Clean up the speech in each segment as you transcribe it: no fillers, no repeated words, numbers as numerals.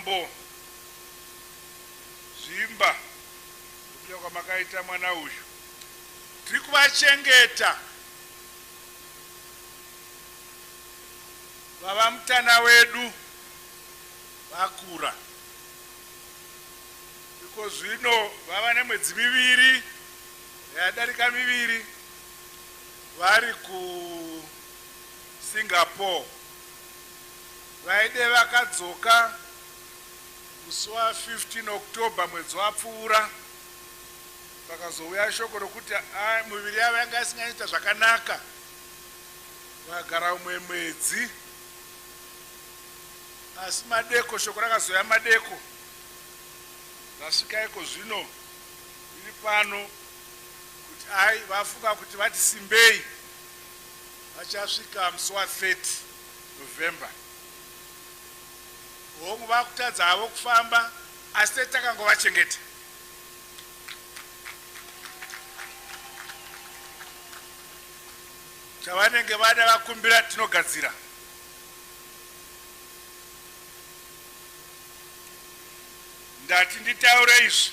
Mambo Zvimba nekuda kwamakaita mwana uyu. Tiri kuvachengeta vava mutana wedu vakura. Iko zvino vava nemwedzi miviri yadarika miviri vari kuSingapore. Vaide vakadzoka musi wa 15 October mwedzi wapfuura pakazouya shoko rokuti miviri yavo yanga isinganyaita zvakanaka vakagara umwe mwedzi asi madeko shoko rakazouya madeko rasvika iko zvino riri pano kuti ai vafunga kuti vati simbei vachasvika musi wa 30 November. Hongu vakutadza havo kufamba asi tete takangovachengeta. Chavanenge vada vakumbira tinogadzira. Ndati nditaure izvi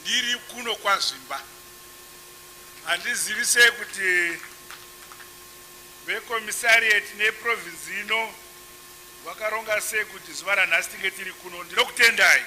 ndiri kuno kwaZvimba. Handizivi sei kuti vekomisarieti neprovinzi ino vakaronga sei kuti zuva ranhasi tinge tiri kuno. Ndinokutendai.